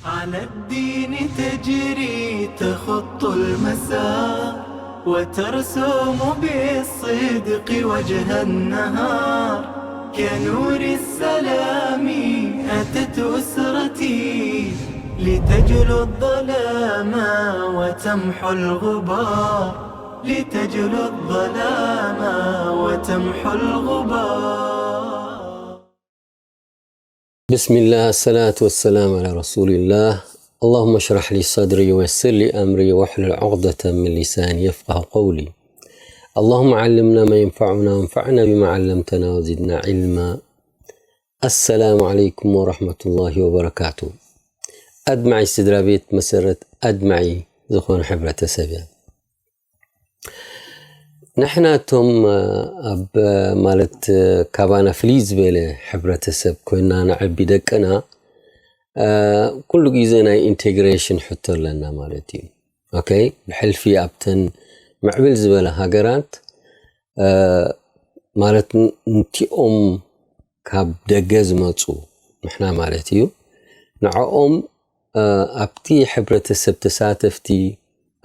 على الدين تجري تخط المسار، وترسم بالصدق وجه النهار. كنور السلام أتت أسرتي، لتجلو الظلام وتمحو الغبار، لتجلو الظلام وتمحو الغبار. بسم الله، الصلاة والسلام على رسول الله. اللهم اشرح لي صدري ويسر لي أمري واحلل عقدة من لساني يفقه قولي. اللهم علمنا ما ينفعنا وانفعنا بما علمتنا وزدنا علما. السلام عليكم ورحمة الله وبركاته. ኣድማዒ ስድራ ቤት መሰረት ኣድማዒ ዝኾነ ሕብረተሰብ እያ። ንሕና እቶም ኣብ ማለት ካባና ፍልይ ዝበለ ሕብረተሰብ ኮይና ንዓቢ ደቅና፣ ኩሉ ግዜ ናይ ኢንቴግሬሽን ሕቶ ኣለና ማለት እዩ። ኦኬ፣ ብሕልፊ ኣብተን ምዕብል ዝበለ ሃገራት ማለት ንቲኦም ካብ ደገ ዝመፁ ንሕና ማለት እዩ፣ ንዕኦም ኣብቲ ሕብረተሰብ ተሳተፍቲ፣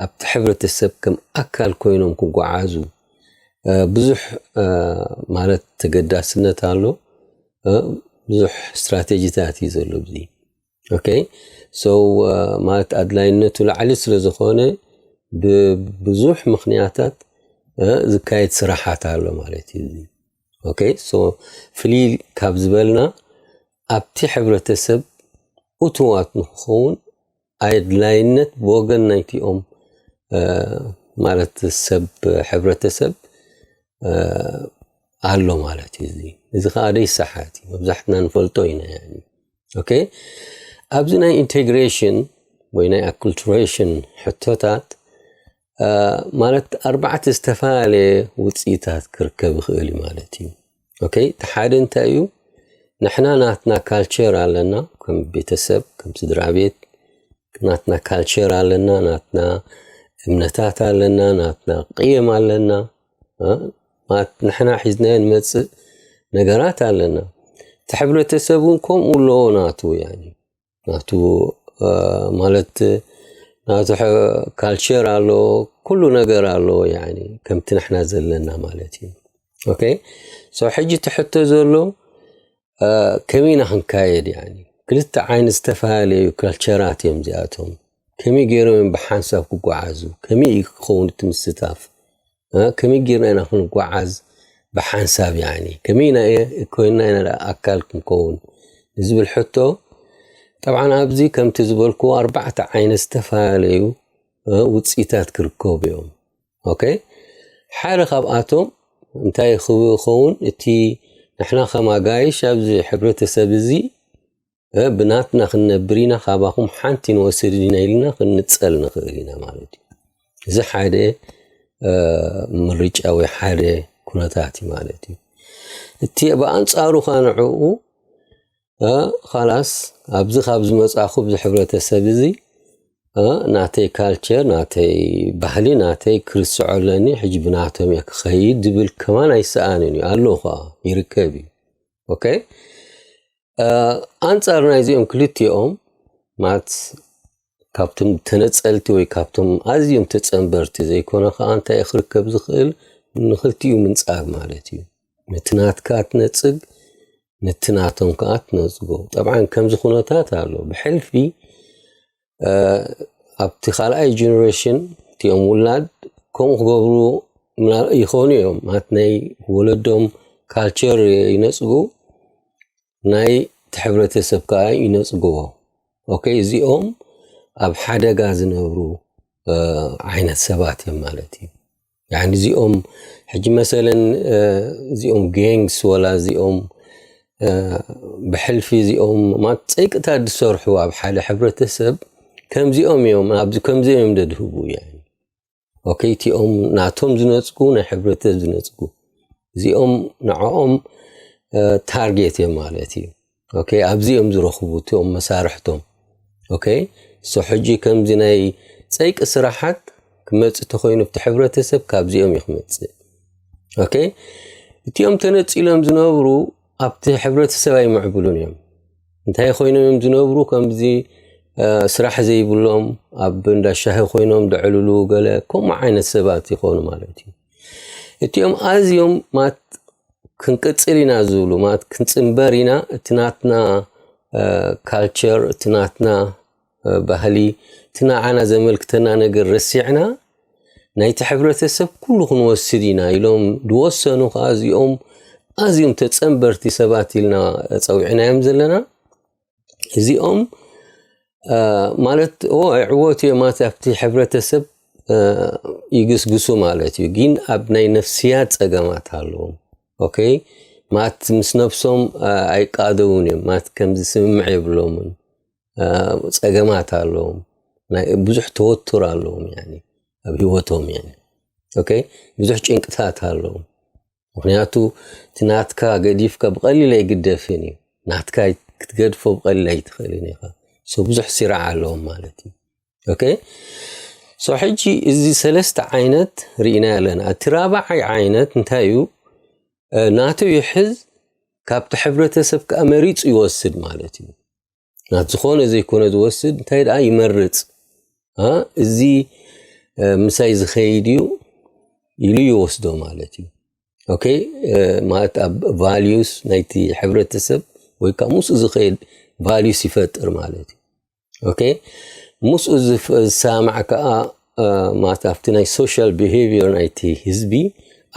ኣብቲ ሕብረተሰብ ከም ኣካል ኮይኖም ክጓዓዙ ብዙሕ ማለት ተገዳስነት ኣሎ። ብዙሕ ስትራቴጂታት እዩ ዘሎ እዚ። ኦኬ፣ ሶ ማለት ኣድላይነቱ ላዕሊ ስለ ዝኾነ ብብዙሕ ምኽንያታት ዝካየድ ስራሓት ኣሎ ማለት እዩ እዚ። ኦኬ፣ ሶ ፍልይ ካብ ዝበልና ኣብቲ ሕብረተሰብ እቱዋት ንክኸውን ኣድላይነት ብወገን ናይቲኦም ማለት ሰብ ሕብረተሰብ ኣሎ ማለት እዩ። እዚ እዚ ከዓ ደይሰሓት እዩ፣ መብዛሕትና ንፈልጦ ኢና። ኦኬ፣ ኣብዚ ናይ ኢንቴግሬሽን ወይ ናይ ኣኩልቱሬሽን ሕቶታት ማለት ኣርባዕተ ዝተፈላለየ ውፅኢታት ክርከብ ይኽእል እዩ ማለት እዩ። ኦኬ፣ እቲ ሓደ እንታይ እዩ? ንሕና ናትና ካልቸር ኣለና፣ ከም ቤተሰብ፣ ከም ስድራ ቤት ናትና ካልቸር ኣለና፣ ናትና እምነታት ኣለና፣ ናትና ቅየም ኣለና። ማለት ንሕና ሒዝናዮ ንመፅእ ነገራት ኣለና። እቲ ሕብረተሰብ እውን ከምኡ ኣለዎ ናቱ፣ ያኒ ናቱ ማለት ናቱ ካልቸር ኣለዎ፣ ኩሉ ነገር ኣለዎ፣ ያኒ ከምቲ ንሕና ዘለና ማለት እዩ። ኦኬ፣ ሶ ሕጂ ትሕቶ ዘሎ ከመይ ኢና ክንካየድ? ያኒ ክልተ ዓይነት ዝተፈላለዩ ካልቸራት እዮም እዚኣቶም። ከመይ ገይሮም እዮም ብሓንሳብ ክጓዓዙ? ከመይ እዩ ክኸውን እቲ ምስታፍ? ከመይ ጌርና ኢና ክንጓዓዝ ብሓንሳብ? ያኒ ከመይ ኢና ኮይንና ኢና ኣካል ክንከውን ንዝብል ሕቶ፣ ጠብዓን ኣብዚ ከምቲ ዝበልኩ ኣርባዕተ ዓይነት ዝተፈላለዩ ውፅኢታት ክርከቡ እዮም። ኦኬ፣ ሓደ ካብኣቶም እንታይ ክኸውን? እቲ ንሕና ከም ኣጋይሽ ኣብዚ ሕብረተሰብ እዚ ብናትና ክንነብር ኢና፣ ካባኹም ሓንቲ ንወስድ ኢና ኢልና ክንንፀል ንኽእል ኢና ማለት እዩ። እዚ ሓደ ምርጫ ወይ ሓደ ኩነታት እዩ ማለት እዩ። እቲ ብኣንፃሩ ካ ንዕኡ ኻላስ ኣብዚ ካብ ዝመፃኹ ኣብዚ ሕብረተሰብ እዚ ናተይ ካልቸር፣ ናተይ ባህሊ፣ ናተይ ክርስዖ ኣለኒ፣ ሕጂ ብናቶም እየ ክኸይድ ዝብል ከማን ኣይሰኣንን እዩ። ኣሎ ኸዓ ይርከብ እዩ። ኦኬ፣ ኣንፃር ናይዚኦም ክልቲኦም ማለት ካብቶም ተነፀልቲ ወይ ካብቶም ኣዝዮም ተፀንበርቲ ዘይኮነ ከዓ እንታይ ክርከብ ዝኽእል? ንክልቲኡ ምንፃግ ማለት እዩ። ነቲ ናትካ ትነፅግ፣ ነቲ ናቶም ከዓ ትነፅጎ። ጠብዓን ከምዚ ኩነታት ኣሎ። ብሕልፊ ኣብቲ ካልኣይ ጀነሬሽን እቲኦም ውላድ ከምኡ ክገብሩ ይኾኑ እዮም። ማለት ናይ ወለዶም ካልቸር ይነፅጉ፣ ናይ እቲ ሕብረተሰብ ከዓ ይነፅግዎ። ኦኬ፣ እዚኦም ኣብ ሓደጋ ዝነብሩ ዓይነት ሰባት እዮም ማለት እዩ። ያኒ እዚኦም ሕጂ መሰለን እዚኦም ጌንግስ ወላ እዚኦም ብሕልፊ እዚኦም ማለት ፀይቅታት ዝሰርሑ ኣብ ሓደ ሕብረተሰብ ከምዚኦም እዮም፣ ኣብዚ ከምዚኦም እዮም ደድህቡ። ያኒ ኦኬ፣ እቲኦም ናቶም ዝነፅጉ ናይ ሕብረተሰብ ዝነፅጉ እዚኦም ንዕኦም ታርጌት እዮም ማለት እዩ። ኦኬ፣ ኣብዚ እዮም ዝረኽቡ እቲኦም መሳርሕቶም። ኦኬ፣ ሶ ሕጂ ከምዚ ናይ ፀይቂ ስራሓት ክመፅእ ተኮይኑ ኣብቲ ሕብረተሰብ ካብዚኦም እዩ ክመፅእ። ኦኬ፣ እቲኦም ተነፂሎም ዝነብሩ ኣብቲ ሕብረተሰብ ኣይምዕብሉን እዮም። እንታይ ኮይኖም እዮም ዝነብሩ? ከምዚ ስራሕ ዘይብሎም ኣብ እንዳ ሻሂ ኮይኖም ደዕልሉ ገለ ከምኡ ዓይነት ሰባት ይኾኑ ማለት እዩ። እቲኦም ኣዝዮም ማት ክንቅጽል ኢና ዝብሉ ማት ክንጽንበር ኢና፣ እቲ ናትና ካልቸር፣ እቲ ናትና ባህሊ፣ እቲ ንዓና ዘመልክተና ነገር ረሲዕና ናይቲ ሕብረተሰብ ኩሉ ክንወስድ ኢና ኢሎም ዝወሰኑ ከዓ እዚኦም ኣዝዮም ተጸንበርቲ ሰባት ኢልና ጸዊዕናዮም ዘለና። እዚኦም ማለት እዎ ዕወት እዮም ማለት ኣብቲ ሕብረተሰብ ይግስግሱ ማለት እዩ። ግን ኣብ ናይ ነፍስያ ጸገማት ኣለዎም። ኦኬ፣ ማት ምስ ነብሶም ኣይቃደውን እዮም። ማት ከምዚ ስምምዕ የብሎምን። ጸገማት ኣለዎም። ናይ ብዙሕ ተወቱር ኣለዎም ያኒ ኣብ ህይወቶም ያኒ። ኦኬ፣ ብዙሕ ጭንቅታት ኣለዎም። ምክንያቱ እቲ ናትካ ገዲፍካ ብቐሊል ኣይግደፍን እዩ። ናትካ ክትገድፎ ብቐሊል ኣይትኽእልን ኢኻ። ሶ ብዙሕ ሲራዕ ኣለዎም ማለት እዩ። ኦኬ፣ ሶ ሕጂ እዚ ሰለስተ ዓይነት ርኢና ኣለና። እቲ ራብዓይ ዓይነት እንታይ እዩ? ናቱ ይሕዝ፣ ካብቲ ሕብረተሰብ ከዓ መሪፁ ይወስድ ማለት እዩ። ናት ዝኾነ ዘይኮነ ዝወስድ እንታይ ደኣ ይመርፅ። እዚ ምሳይ ዝኸይድ እዩ ኢሉ ይወስዶ ማለት እዩ። ኦኬ፣ ማለት ኣብ ቫልዩስ ናይቲ ሕብረተሰብ ወይ ከዓ ምስኡ ዝኸይድ ቫልዩስ ይፈጥር ማለት እዩ። ኦኬ፣ ምስኡ ዝሳማዕ ከዓ ማለት ኣብቲ ናይ ሶሻል ቢሄቪየር ናይቲ ህዝቢ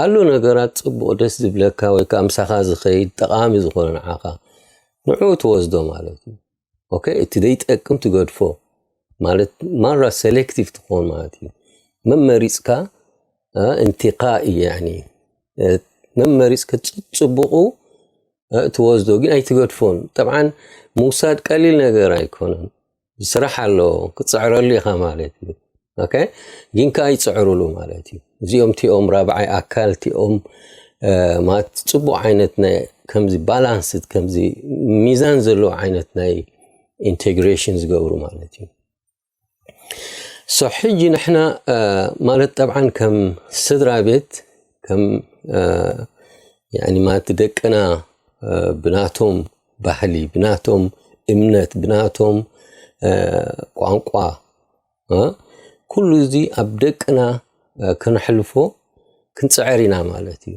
ኣሎ ነገራት ፅቡቕ ደስ ዝብለካ ወይ ከዓ ምሳኻ ዝኸይድ ጠቓሚ ዝኾነ ንዓኻ ንዑ ትወስዶ ማለት እዩ። ኦኬ፣ እቲ ዘይጠቅም ትገድፎ ማለት ማራ ሴሌክቲቭ ትኾን ማለት እዩ። መመሪፅካ እንቲኻ እዩ ያኒ መመሪፅካ ፅቡቑ ትወስዶ ግን ኣይትገድፎን። ጠብዓን ምውሳድ ቀሊል ነገር ኣይኮነን። ስራሕ ኣለዎ፣ ክትፅዕረሉ ኢኻ ማለት እዩ። ኦኬ፣ ግን ከኣ ይፅዕሩሉ ማለት እዩ። እዚኦም እቲኦም ራብዓይ ኣካል እቲኦም ማለት ፅቡቕ ዓይነት ናይ ከምዚ ባላንስድ ከምዚ ሚዛን ዘለዎ ዓይነት ናይ ኢንቴግሬሽን ዝገብሩ ማለት እዩ። ሶ ሕጂ ንሕና ማለት ጠብዓን ከም ስድራ ቤት ከም ያኒ ማለት ደቅና ብናቶም ባህሊ ብናቶም እምነት ብናቶም ቋንቋ ኩሉ እዚ ኣብ ደቅና ከነሕልፎ ክንፅዕር ኢና ማለት እዩ።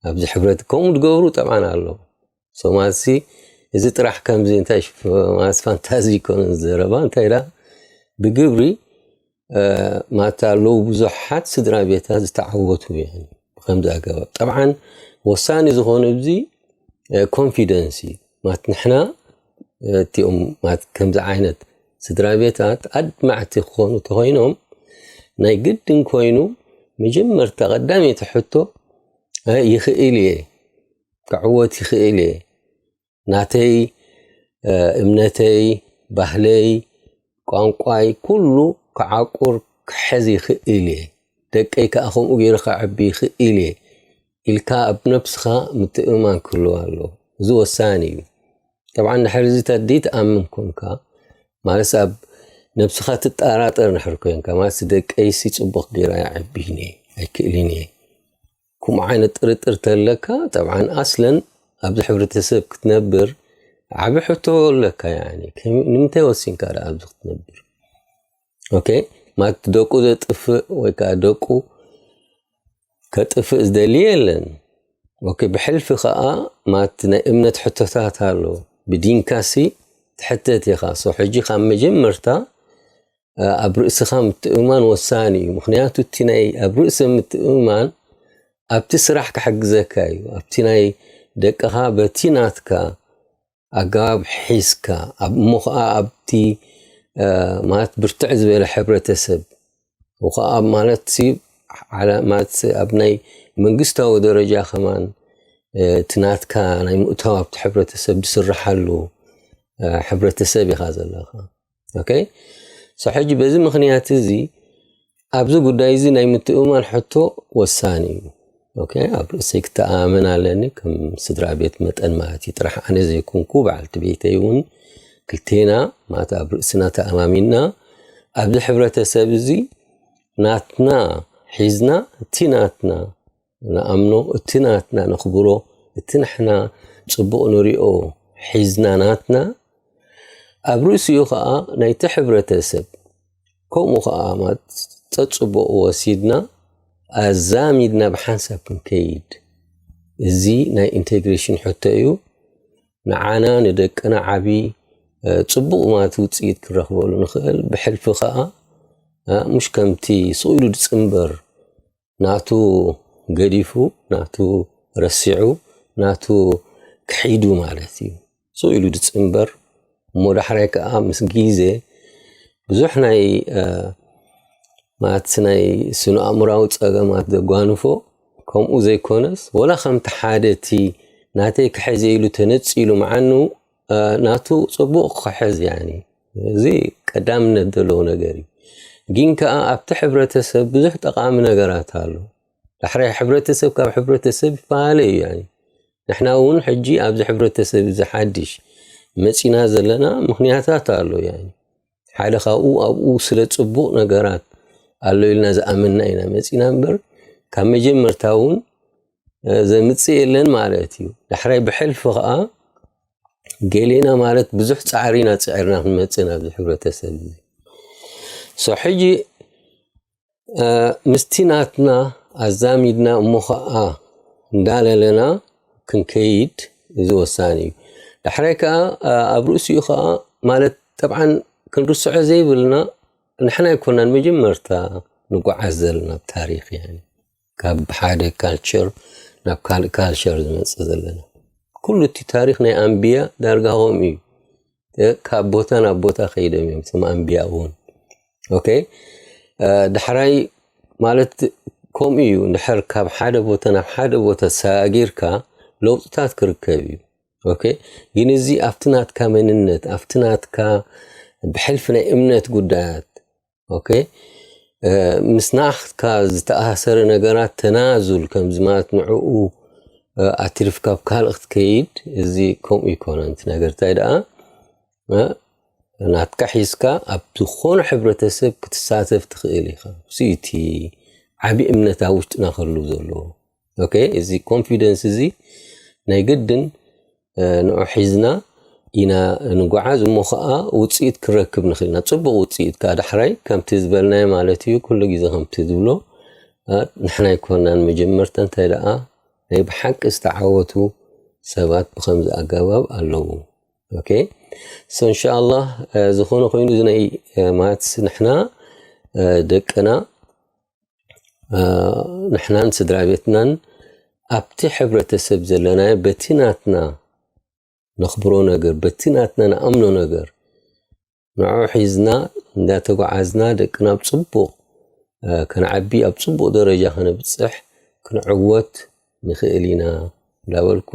ኣብዚ ሕብረት ከምኡ ዝገብሩ ጠብዓን ኣለዉ። ሶማልሲ እዚ ጥራሕ ከምዚ እንታይ ማለት ፋንታዚ ይኮነ ዘረባ እንታይ ዳ ብግብሪ ማታ ኣለዉ ብዙሓት ስድራ ቤታት ዝተዓወቱ ብከምዚ ኣገባብ። ጠብዓን ወሳኒ ዝኾነ እዚ ኮንፊደንስ እዩ። ማት ንሕና እቲኦም ማት ከምዚ ዓይነት ስድራ ቤታት ኣድማዕቲ ክኾኑ ተኾይኖም ናይ ግድን ኮይኑ መጀመርታ ቀዳመይቲ ሕቶ ይኽእል እየ ክዕወት ይኽእል እየ ናተይ እምነተይ ባህለይ ቋንቋይ ኩሉ ክዓቁር ክሕዝ ይኽእል እየ ደቀይ ከዓ ከምኡ ገይሩ ከዕቢ ይኽእል እየ ኢልካ ኣብ ነብስኻ ምትእምማን ክህልዋ ኣለዎ። እዚ ወሳኒ እዩ። ጠብዓ እንድሕር እዚ ተዲ ትኣምን ኮንካ ማለት ኣብ ነብስኻ ትጠራጠር እንድሕር ኮንካ ማለት ደቀይሲ ፅቡቅ ገይራ ይዕብይኒ ኣይክእልን እየ ከምኡ ዓይነት ጥርጥር ተለካ ጠብዓን ኣስለን ኣብዚ ሕብረተሰብ ክትነብር ዓቢ ሕቶ ኣለካ። ያኒ ንምንታይ ወሲንካ ደኣ ኣብዚ ክትነብር? ኦኬ ማለት ደቁ ዘጥፍእ ወይ ከዓ ደቁ ከጥፍእ ዝደሊ የለን። ኦኬ ብሕልፊ ከዓ ማለት ናይ እምነት ሕቶታት ኣሎ። ብዲንካሲ ትሕተት ኢኻ። ሶ ሕጂ ካብ መጀመርታ ኣብ ርእስኻ ምትእምማን ወሳኒ እዩ። ምክንያቱ እቲ ናይ ኣብ ርእሲ ምትእምማን ኣብቲ ስራሕ ክሕግዘካ እዩ። ኣብቲ ናይ ደቅኻ በቲ ናትካ ኣገባብ ሒዝካ እሞ ከዓ ኣብቲ ማለት ብርትዕ ዝበለ ሕብረተሰብ ከዓ ማለት ማለት ኣብ ናይ መንግስታዊ ደረጃ ከማን እቲ ናትካ ናይ ምእታው ኣብቲ ሕብረተሰብ ዝስርሓሉ ሕብረተሰብ ኢኻ ዘለኻ። ኦኬ ሶ ሕጂ በዚ ምክንያት እዚ ኣብዚ ጉዳይ እዚ ናይ ምትእምማን ሕቶ ወሳኒ እዩ። ኦኬ ኣብ ርእሰይ ክተኣማመን ኣለኒ ከም ስድራ ቤት መጠን ማለት እዩ። ጥራሕ ኣነ ዘይኮንኩ በዓልቲ ቤተይ እውን ክልቴና ማለት ኣብ ርእስና ተኣማሚንና ኣብዚ ሕብረተሰብ እዚ ናትና ሒዝና እቲ ናትና ንኣምኖ እቲ ናትና ነኽብሮ እቲ ንሕና ፅቡቕ ንሪኦ ሒዝና ናትና ኣብ ርእሲኡ ኸዓ ናይቲ ሕብረተሰብ ከምኡ ኸዓ ማለት ጸጽቡቕ ወሲድና ኣዛሚድና ብሓንሳብ ክንከይድ፣ እዚ ናይ ኢንቴግሬሽን ሕቶ እዩ። ንዓና ንደቅና ዓቢ ጽቡቕ ማለት ውጽኢት ክንረኽበሉ ንኽእል። ብሕልፊ ኸዓ ምሽ ከምቲ ስቕ ኢሉ ድጽንበር ናቱ ገዲፉ ናቱ ረሲዑ ናቱ ክሒዱ ማለት እዩ። ስቕ ኢሉ ድጽንበር እሞ ዳሕራይ ከዓ ምስ ግዜ ብዙሕ ናይ ማለት ናይ ስነ ኣእምራዊ ጸገማት ዘጓንፎ ከምኡ ዘይኮነስ ወላ ከምቲ ሓደ እቲ ናተይ ክሕዘ ኢሉ ተነጺሉ መዓኑ ናቱ ጽቡቕ ክሕዝ ያኒ እዚ ቀዳምነት ዘለዎ ነገር እዩ። ግን ከኣ ኣብቲ ሕብረተሰብ ብዙሕ ጠቓሚ ነገራት ኣሎ። ዳሕራይ ሕብረተሰብ ካብ ሕብረተሰብ ይፈላለ እዩ። ያኒ ንሕና እውን ሕጂ ኣብዚ ሕብረተሰብ እዚ ሓድሽ መጺና ዘለና ምኽንያታት ኣሎ። ያኒ ሓደ ካብኡ ኣብኡ ስለ ጽቡቕ ነገራት ኣሎ ኢልና ዝኣመንና ኢና መጺና እምበር ካብ መጀመርታ እውን ዘምጽእ የለን ማለት እዩ። ዳሕራይ ብሕልፊ ከኣ ገሌና ማለት ብዙሕ ጻዕሪ ኢና ጽዒርና ክንመጽእ ናብዚ ሕብረተሰብ እዚ። ሶ ሕጂ ምስቲ ናትና ኣዛሚድና እሞ ኸዓ እንዳለለና ክንከይድ እዚ ወሳኒ እዩ። ዳሕራይ ከኣ ኣብ ርእሲኡ ኸዓ ማለት ጠብዓን ክንርስዖ ዘይብልና ንሕና ኣይኮናን መጀመርታ ንጓዓዝ ዘለና ኣብ ታሪኽ ያኒ ካብ ሓደ ካልቸር ናብ ካልእ ካልቸር ዝመጽእ ዘለና ኩሉ እቲ ታሪኽ ናይ ኣንብያ ዳርጋ ከምኡ እዩ። ካብ ቦታ ናብ ቦታ ከይዶም እዮም እቶም ኣንብያ እውን ኦኬ ዳሕራይ ማለት ከምኡ እዩ። እንድሕር ካብ ሓደ ቦታ ናብ ሓደ ቦታ ሰጋጊርካ ለውጥታት ክርከብ እዩ። ኦኬ ግን እዚ ኣብቲ ናትካ መንነት ኣብቲ ናትካ ብሕልፊ ናይ እምነት ጉዳያት ኦኬ ምስ ናትካ ዝተኣሳሰረ ነገራት ተናዙል ከምዚ ማለት ንዕኡ ኣትሪፍካ ኣብ ካልእ ክትከይድ እዚ ከምኡ ይኮነ። እቲ ነገር እንታይ ደኣ ናትካ ሒዝካ ኣብ ዝኾነ ሕብረተሰብ ክትሳተፍ ትኽእል ኢኻ። እዚ እቲ ዓቢ እምነት ኣብ ውሽጥና ክህሉ ዘለዎ። ኦኬ እዚ ኮንፊደንስ እዚ ናይ ግድን ንዑ ሒዝና ኢና ንጓዓዝ እሞ ከዓ ውፅኢት ክረክብ ንኽእል ኢና። ፅቡቕ ውፅኢት ከዓ ዳሕራይ ከምቲ ዝበልናዮ ማለት እዩ። ኩሉ ግዜ ከምቲ ዝብሎ ንሕና ኣይኮናን መጀመርታ እንታይ ደኣ ናይ ብሓቂ ዝተዓወቱ ሰባት ብከምዚ ኣገባብ ኣለዉ። ኦኬ so እንሻኣላህ ዝኾነ ኮይኑ እዚ ናይ ማትስ ንሕና ደቅና ንሕናን ስድራ ቤትናን ኣብቲ ሕብረተሰብ ዘለናዮ በቲ ናትና ነኽብሮ ነገር በቲ ናትና ንኣምኖ ነገር ንዑ ሒዝና እንዳተጓዓዝና ደቅና ኣብ ፅቡቕ ከነዓቢ ኣብ ፅቡቕ ደረጃ ከነብፅሕ ክንዕወት ንኽእል ኢና እንዳበልኩ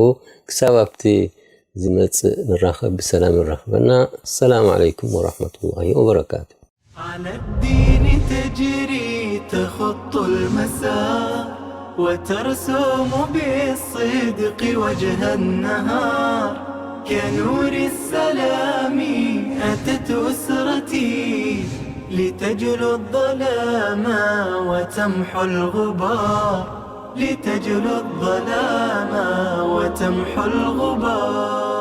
ክሳብ ኣብቲ ዝመፅእ ንራኸብ ብሰላም ንራኽበና። ሰላም ዓለይኩም ወራሕመቱላሂ ወበረካቱ። على الدين تجري تخط المسار وترسم بالصدق وجه النهار كنور السلام أتت أسرتي لتجلو الظلام وتمحو الغبار لتجلو الظلام وتمحو الغبار